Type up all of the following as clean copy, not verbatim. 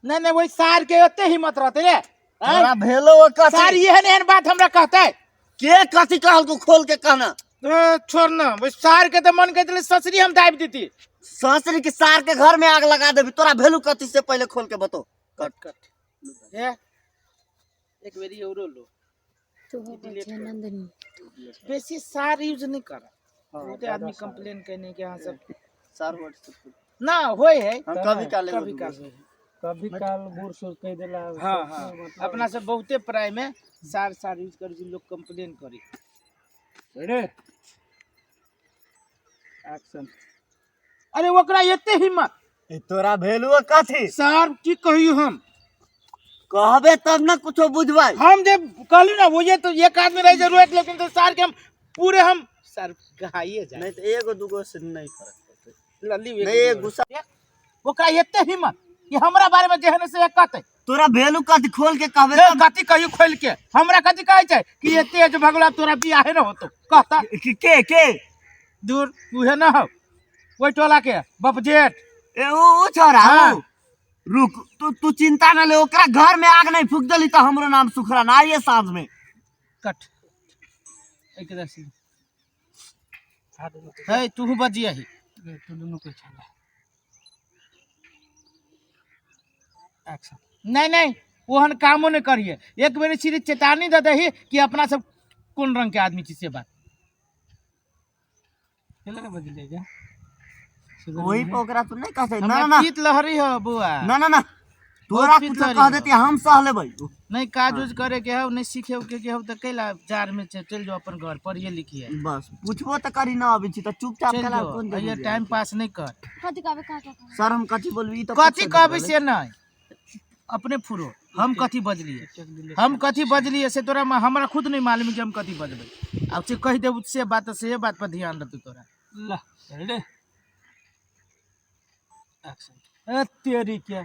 नहीं नहीं, वही सार के ओते हिम्मत रहते रे। आँय? तोरा भेलो ओ कथी? सार एहन एहन बात हमरा कहते। के कथी कहलको खोल के कहना? छोड़ ना, वही सार के तो मन कहते ससरी हम दाबि देती। ससुर के सार के घर में आग लगा देबी। तोरा भेलू कथी से पहले खोल के बतो। कट कट हे, एक बेरी औरो लो। नंदनी बेसी सार यूज नहीं कर, बहुते आदमी कंप्लेन कहने के यहाँ सब सार वर्ड से ना होय है। हम कभी काल कभी काल होय है। कभी काल बूढ़ सूढ़ कह देला। हाँ हाँ, अपना सब बहुते प्राय में सार सार यूज करी, लोग कंप्लेन करी। Ready action. अरे ओकरा एते हिम्मत। तोरा भेलू कथी? सर की कहियो हम? कहबे तब ना कुछो बुझबै। हम जे कहली ना वो ये तो एक आदमी रहे जरूरत, लेकिन तो सार के हम पूरे हम सर गहाइए जाए। नहीं तो एगो दूगो से नहीं फर्क पड़तै। लल्ली नहीं, एक गुस्सा। ओकरा एते हिम्मत कि हमरा बारे में जेहन से कहते। तोरा भेलू कथी खोल के कहबे ए, तब? कथी कहियो खोल के? हमरा कथी कहै छै कि एते जे भगला तोरा बियाहे न होतो कहता। कि के दूर उहे न हो, ओहि टोला के बप जेठ। ए ऊ छोरा। हाँ। ऊ। रुक तू, तू चिंता न ले, ओकरा घर में आग नहीं फूक देली तो हमरो नाम सुखरा ना। आइए साँझ में। कट एक दसी है, तू बजिया ही। तू दुनू के छला एक्शन। नहीं नहीं, ओहन कामो नहीं करिए। एक बेर सिर्फ चेतावनी दे दही कि अपना सब कोन रंग के आदमी छी से बात। चल रे बदल जा। वही पर ओकरा तू नहीं कहते। ना हमरा ना ना पीत लहरी हो बुआ। ना ना ना, तोरा बहुत कुछ पीत कह लहरी देती हम सह लेबै। नहीं काज उज करे के हो, नहीं सीखे उखे के हो तो कैला जार में चल जाओ अपन घर पढ़िए लिखिए। बस पूछबो तो करी ना अबै छी तो चुपचाप चल केला जाओ कोन अइये जरूरी टाइम है? पास नहीं कर। कथी कहबे कहाँ कहाँ? सर हम कथी बोलबी? ई तो कथी पूछबे कहबे करबै। से नहीं, अपने फुरो हम कथी बजलिए, हम कथी बजलिए से तोरा हमरा खुद नहीं मालूम कि हम कथी बजबै। आब से कहि देबू से बात, से बात पर ध्यान रहतौ तोरा। ला रेडी एक्शन। ए तेरी के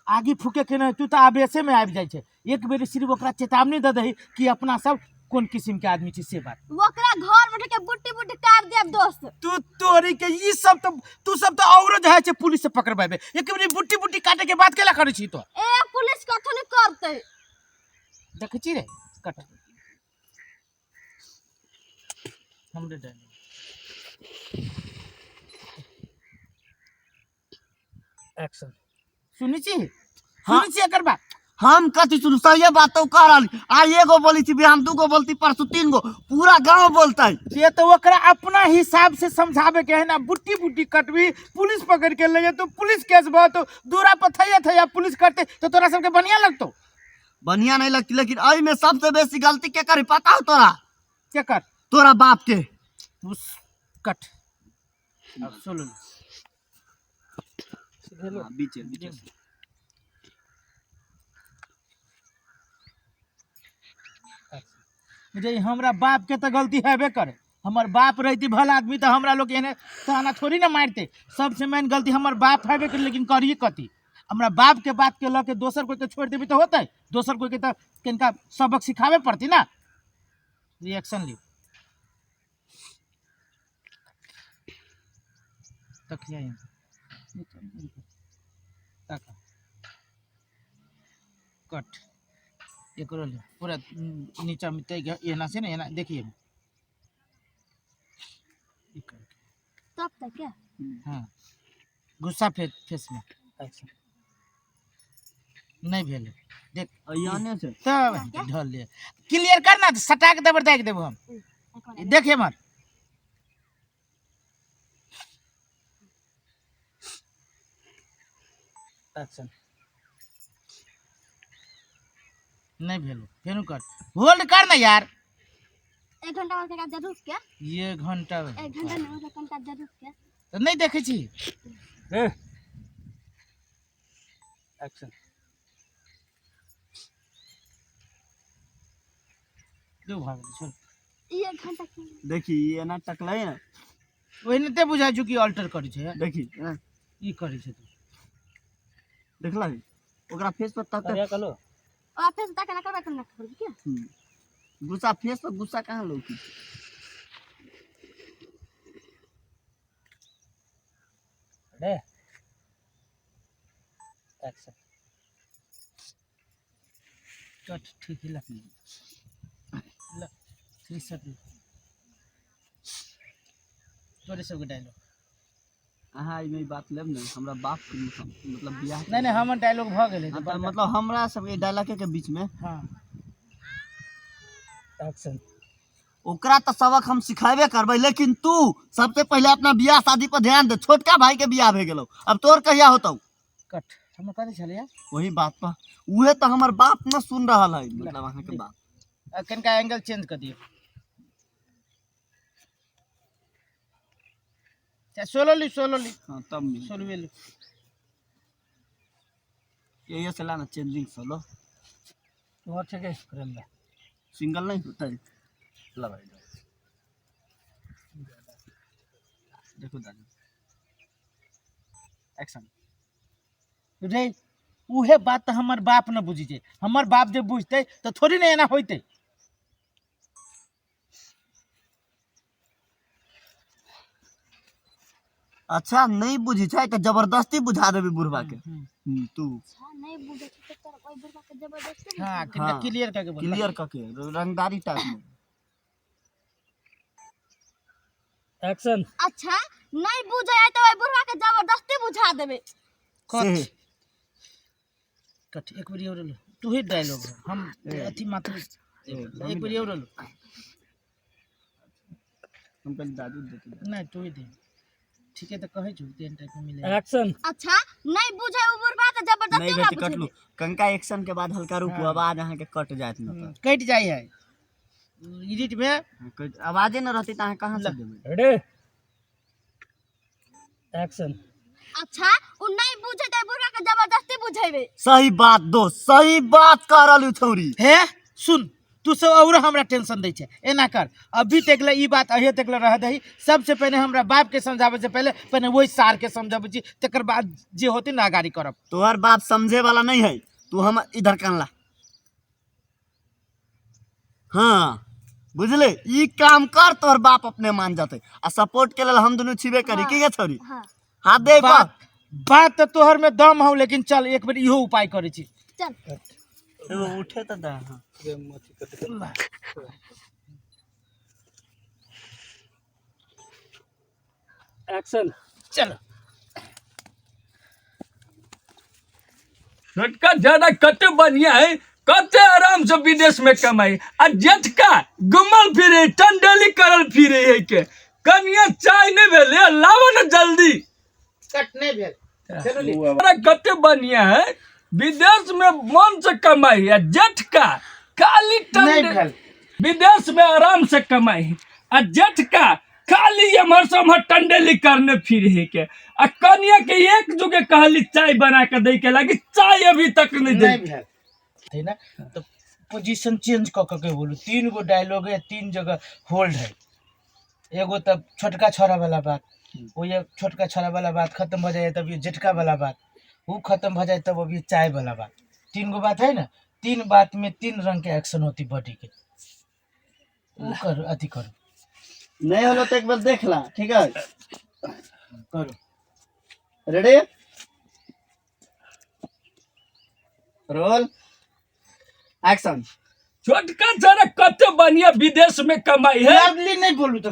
आगे फूके के नहीं, तू तो आवेशे में आबि जाइ छै। एक बेर सिर्फ ओकरा चेतावनी दे दही कि अपना सब कोन किस्म के आदमी छी से बात। ओकरा घर में के बुट्टी बुट्टी काट देब दोस्त। तू तोरी के ई सब तो तू सब तो औरो जे है छै पुलिस से पकड़बेबे। एक बेर बुट्टी बुट्टी काटे के बात केला करै छी तो? ए पुलिस कथो नहीं करते। देखै छी रे कट हमरे डायलॉग एक्शन। सुनै छी? हाँ। सुनै छी एकर बात? हम कथी सुनू? सही बात तो कह रहल। आइ एगो बोली छी, बिहान दूगो बोलती, परसों तीन गो, पूरा गांव बोलतै। से तो ओकरा अपना हिसाब से समझावे के है ना। बुट्टी बुट्टी कटबी पुलिस पकड़ के ले जेतो, पुलिस केस भऽ तो दूरा पर थैया थैया पुलिस करते तो तोरा सबके बढ़िया लगतो? बढ़िया नहीं लगती, लेकिन एहि में सबसे बेसी गलती के करी पता हो तोरा? के कर? तोरा बाप के। उस कट अब सुन लो। बीचे बीचे। जे हमरा बाप के तो गलती हेबे करे। हमर बाप रहती भला आदमी तो हमरा लोग एने ताना थोड़ी ना मारते। सबसे मेन गलती हमर बाप हेबे करे, लेकिन करिए कथी? हमरा बाप के बात के लऽ के दोसर कोई के छोड़ देबी तो होतै? दोसर कोई के तो किनका सबक सिखाबे पड़ती ना। रिएक्शन लियो तकिया यहाँ तका कट एकरो ले पूरा नीचा में तय एना से ना एना देखिए ई करके। तब तक क्या? हाँ गुस्सा फेस में एक्शन। नहीं भेल देख। याने से तब ढल ले क्लियर कर ना, सटा के दबर दागि देबो हम। देख हमर एक्शन। नहीं भेल, फेरू कर, होल्ड कर ना यार। एक घंटा और के जरूर के ये घंटा एक घंटा नहीं मतलब घंटा जरूर के तो नहीं देखे छी। A action. दू भाग छोड़। ये एक घंटा क्यों? देखी एना टकलै ना। ओहिने ते बुझाइ छौ कि अल्टर करै छै। देखी एना। ई करै छै तू। देखलही ओकरा फेस पर तक अरे कलो और फिर तक ना करबे तो ना करबे क्या? गुस्सा फेस पर गुस्सा कहाँ लौकी? Ready action. कट ठीक है। ला थ्री शॉट तोरे सबके डायलॉग। अहाँ एहिमे ई बात लेब ने, हमरा बाप के मतलब बियाह। नहीं नहीं, हमर डायलॉग भऽ गेलै। हाँ, तऽ मतलब हमरा सबके डायलॉग के बीच में। हाँ। एक्शन। ओकरा तऽ सबक हम सिखेबे करबै, लेकिन तू सबसे पहिले अपना बियाह शादी पर ध्यान दे। छोटका भाई के बियाह भए गेलौ, अब तोर कहिया होतौ? कट। हम कथी छलैया? वही बात पर उहे तऽ हमर बाप न सुन रहल है, मतलब अहाँके बाप। कनिका एंगल चेंज कऽ दियौ। चाहे सोलो ली, सोलो ली। हाँ, तब मिल। सोलवे ली। यही से ला ना चेंजिंग सोलो। तू ठीक है फ्रेम में। सिंगल नहीं होता है। ला भाई, ला। देखो दादी, एक्शन। रे, उहे बात तऽ हमर बाप न बुझी छै। हमर बाप जे बुझतै तऽ थोड़ी ने एना होइतै। अच्छा, नहीं बुझी छै तऽ जबरदस्ती बुझा देबी बुढ़वा के। तू अच्छा, नहीं बुझै छै तऽ तोरा ओहि बुढ़बा के जबरदस्ती। हाँ। हाँ। क्लियर करके बोल। क्लियर कके, रंगदारी टाइप में। एक्शन। अच्छा, नहीं बुझै है तऽ ओहि बुढ़बा के जबरदस्ती बुझा देबै। कट। से। कट। एक बेर और लो, तू ही डायलॉग, हम अथी मात्र। एक बेर और लो। हम पहले दादू देते। नहीं, तू ही दे। ठीक है, तऽ कहै छु तेन टाइप में मिले। एक्शन। अच्छा, नहीं बुझै ओ बुढ़बा तऽ जबरदस्ती नहीं ओकरा बेटी, कटलू। बुझेबै। कंका एक्शन के बाद हल्का रुकू। हाँ। आवाज अहाँ के कट जायत न तऽ। कटि जाइ है एडिट में। आवाजे न रहती तऽ अहाँ कहाँ से देबै? Ready, action. अच्छा, ओ नहीं बुझै तऽ बुढ़बा के जबरदस्ती बुझेबै। सही बात दोस्त, सही बात कह रहल छौरी। हे सुन, तू सब और हमरा टेंशन दै छै। एना कर, अभी तक ले ई बात अहिए तक ले रह दही। सबसे पहले हमरा बाप के समझाबै से पहले पहले वही सार के समझाबै छी, तकर बाद जे होतै ने अगाड़ी करब। तोहर बाप समझे वाला नहीं है। तू हम इधर कान ला। हाँ, बुझले? ई काम कर, तोहर बाप अपने मान जाते आ सपोर्ट के लेल हम दुनू छिबे करी। की गे छौरी? हाँ। हाथ दे पर। बात बात तऽ तोहर में दम हौ, लेकिन चल, एक बेर इहो उपाय करै छी। चल। एगो उठे तऽ दे। हाँ। फ्रेम अथी कर। एक्शन। चलो। छोटका ज्यादा कते बढ़िया है, कते आराम से विदेश में कमाई आ जेठका घुमल फिरे, टंडली करल फिरे है के। कनिया, चाय नहीं भेले? लाबो ने जल्दी। कट। नहीं भेल, चलो ली। अरे, कते बढ़िया है, विदेश में मन से कमाई आ जेठका खाली नहीं टंडे भेल। विदेश में आराम से कमाई आ जेठका खाली एम्हर से उम्हर टंडेली करने फिर है के। आ कनिया के एक जुगे कहली चाय बना के दै के लागी, चाय अभी तक नहीं दे। नहीं भेल है ना, तो पोजीशन चेंज कऽ कऽ के बोलू। तीन गो डायलॉग है, तीन जगह होल्ड है। एगो तब छोटका छोरा वाला बात, वो ये छोटका छोरा वाला बात खत्म हो जाए, तब ये जेठका वाला बात, वो खत्म हो जाए, तब अब ये चाय वाला बात। तीन गो बात है ना, तीन बात में तीन रंग के एक्शन होती बॉडी के। वो करो, अथी करो। नहीं होलो तो एक बार देख ला, ठीक है? करो। Ready, roll, action. छोटका जरा कते बढ़िया विदेश में कमाई है। लाउडली नहीं बोलू तो।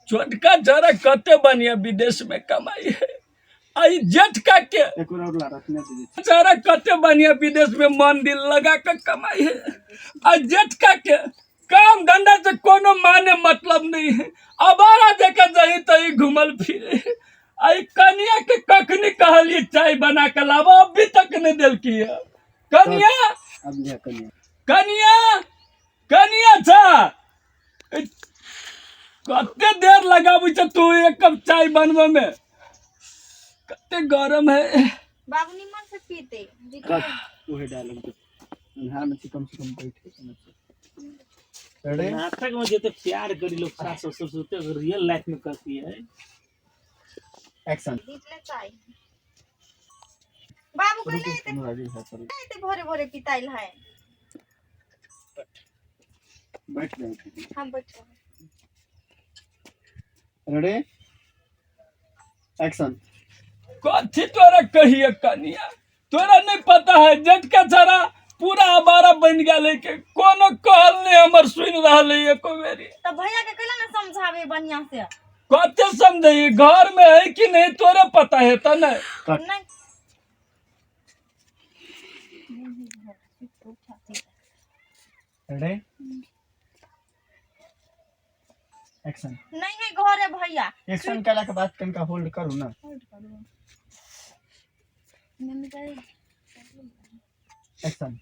छोटका जरा कते बढ़िया विदेश में कमाई है, आई जेठका के एक और ला रखने दीजिए। जरा कते बढ़िया विदेश में मन दिल लगा के कमाई है आ जेठका के काम धंधा से कोनो माने मतलब नहीं है। अबारा देखे जही तही घूमल फिरे। आई कनिया के कखनी कहलिए चाय बना के लाबो, अभी तक नहीं देलकी है कनिया। अब लिया कनिया। कनिया, कनिया छा, कते देर लगाबै छै तू एक कप चाय बनबै में? कते गरम है। बाबू निमन से पीते। वही डायलॉग दे, अन्हार में कम से कम बैठे। रेडी। नाटक में जितने प्यार करी लोग सास ससुर से, उतने रियल लाइफ में करती है। एक्शन। बीच में चाय बाबू कहले अनुरागी है सर। ते भोरे भोरे पिताइल है। बैठ जाओ। हम बैठो। Ready, action. कथी तोरा कहिए कनिया, तोरा नहीं पता है, जेठका छड़ा पूरा आवारा बनि गेल है के कोनो कहल नहीं हमर सुनि रहल है एको बेरी। तो भैया के कैला ना समझावे बढ़िया से? कते समझे, घर में है कि नहीं तोरे पता है त नहीं। नहीं। Ready action. नहीं है घरे भैया। एक्शन केला के बाद कनिका होल्ड करू ना। एक्शन।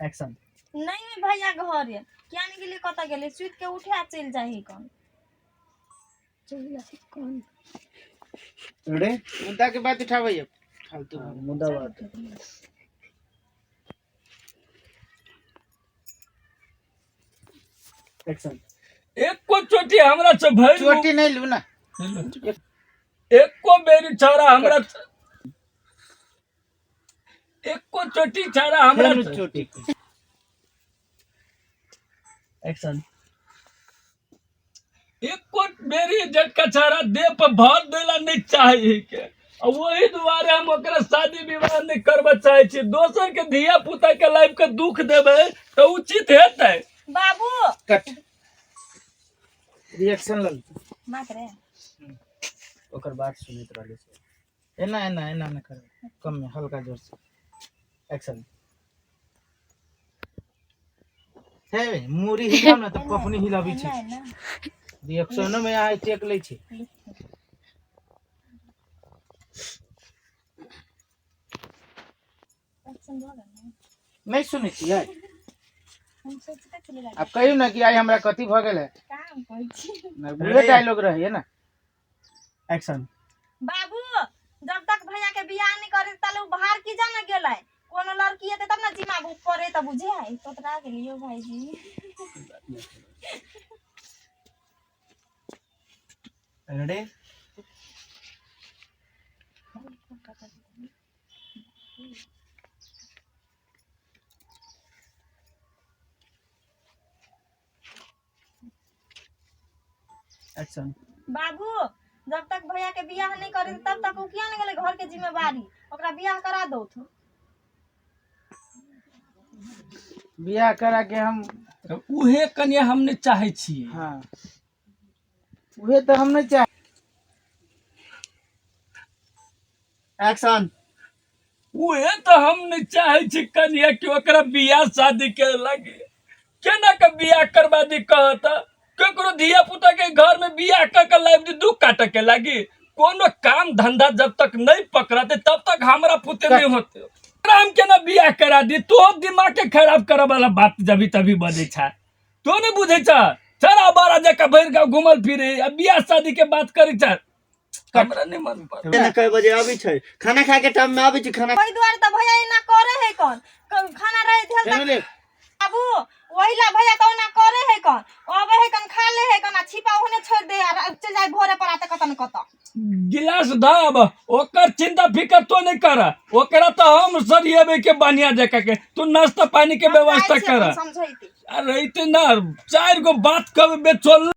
एक्शन। नहीं है भैया घरे, क्या नहीं गेलै कतऽ गेलै, सुति के उठे आ चलि जाही कन। रेडी। मुद्दा के बात उठाबै फालतू। मुद्दा बात। एक्शन। एको चोटी हमरा से भरि चोटी नहीं लू ना। एको बेरी छौड़ा हमरा एको चोटी छौड़ा हमरा फेर चोटी। एक्शन। एको बेरी झटका छौड़ा देह पर भर देला नहीं चाहे के, आ वही दुआरे हम ओकरा शादी विवाह नहीं करबा चाहे छी। दोसर के धिया पुता के लाइफ के दुख देबै तऽ उचित हेतै? बाबू कट रिएक्शन लग मात रे। ओकर बात सुनैत रहलै से। एना एना एना न कर, कम में हल्का जोर से। एक्शन। हे मुरी हिलाउ ना तऽ पपनी हिलाबै छै। नहीं ना। रिएक्शनो में अहाँ चेक लै छै। एक्शन भऽ गेल ने? नहीं सुनै छियै? हम सोचते चले आब कहियौ ने कि आइ हमरा कथी भऽ गेल है। काम करै छी। उहे डायलॉग रहै ना। एक्शन। बाबू जब तक भैया के बियाह नहीं करे ताले उ बाहर की जाने गेलै, कोनो लड़की एते तब ना जिम्मा पड़े तऽ बुझे है। तोतरा गेलियो भाईजी। रेडी। एक्शन। बाबू जब तक भैया के बियाह नहीं करे तब तक उ किया नहीं गेलै घर के जिम्मेवारी, ओकरा बियाह करा दो। बियाह करा के हम उहे कन्या हम नहीं चाहे छियै। हाँ उहे तऽ हम नहीं चाह। एक्शन। उहे तऽ हम नहीं चाहे छी कन्या कि ओकरा बियाह शादी के लागे। केना के बियाह करबा दी कहत? केकरो धिया पुता के घर में बियाह कर के लाइफ दी दुख काटे के लागी? कोनो काम धंधा जब तक नहीं पकड़ाते तब तक हमरा पुते नहीं होते। हम केना बियाह करा दी? तो दिमाग के खराब करे वाला बात जभी तभी बजै छै, तो नहीं बुझै छ। चरा बारा जका भरि गाँव घुमल फिरे आ बियाह शादी के बात करै छ, हमरा नहीं मन पर। ने कई बजे आबै छै खाना खाए के टाइम में आबै छै खाना। ओहि दुआरे तऽ भैया एना करे है कौन खाना रहे भेल चलू तऽ ले। बाबू वही ला भैया तऽ ओना करे है कौन, अबे है कौन खा ले है कौन आ छिपा ओहने छोड़ दे आ चल जाय भोरे पर आते कतन कत। गिलास धब ओकर चिंता फिकर तो नहीं कर, ओकरा तो हम सरियेबे के बढ़िया जगह के, तू नाश्ता पानी के व्यवस्था कर। समझैती अरे ना चार गो बात कब बेचोल।